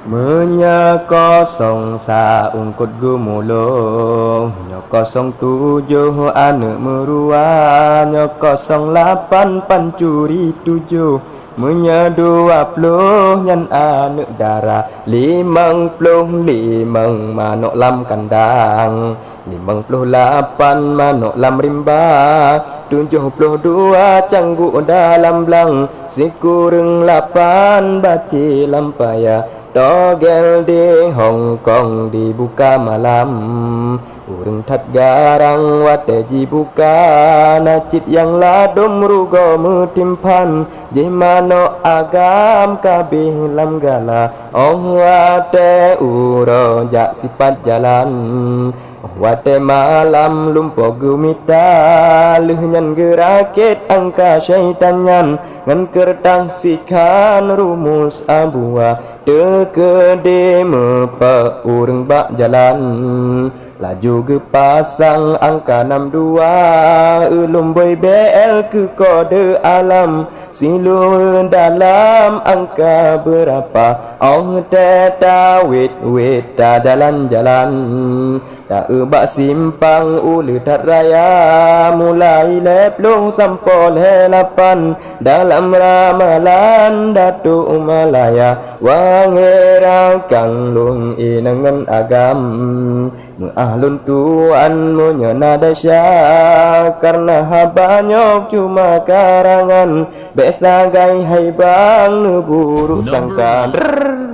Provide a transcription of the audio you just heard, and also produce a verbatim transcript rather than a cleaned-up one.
Meunyoe kosong sa eungkot geumulo, nyoe kosong tujoh aneuk meurua, nyoe kosong lapan pancuri tujoh. Meunyoe dua ploh nyan aneuk dara, limong ploh limong manok lam kandang, limong ploh lapan manok lam rimba, tujoh ploh dua cangguk dalam blang, sikureueng lapan bacé lam paya, togel di Hong Kong dibuka malam. Ureuëng that garang watée jibuka, na cit nyang ladom rugoe meutimphan, jih manok agam kabeh lam gala. Óh watée uroe jak sipat jalan, óh watée malam lumpoe geumita, lheueh nyan geurakét angka syaitan nyan ngon keureutah sikhan rumus abua. Teukeudeh meupeu ureuëng bak jalan, laju geupasang angka nam dua, ulôn boi B L keu kode alam, siluweue dalam angka beurapa, óh tée tawét-wét tajalan-jalan. Taeu bak simpang uleue that raya, mulai lhée ploh sampoe lhée lapan, dalam ramalan Datuk Malaya, wangée rakang lôn inong ngon agam. Meuah lôn tuan meunyoe na desya, kareuna haba nyoe cuma karangan, bék sagai hai bang neuburuk sangka. Drrrr.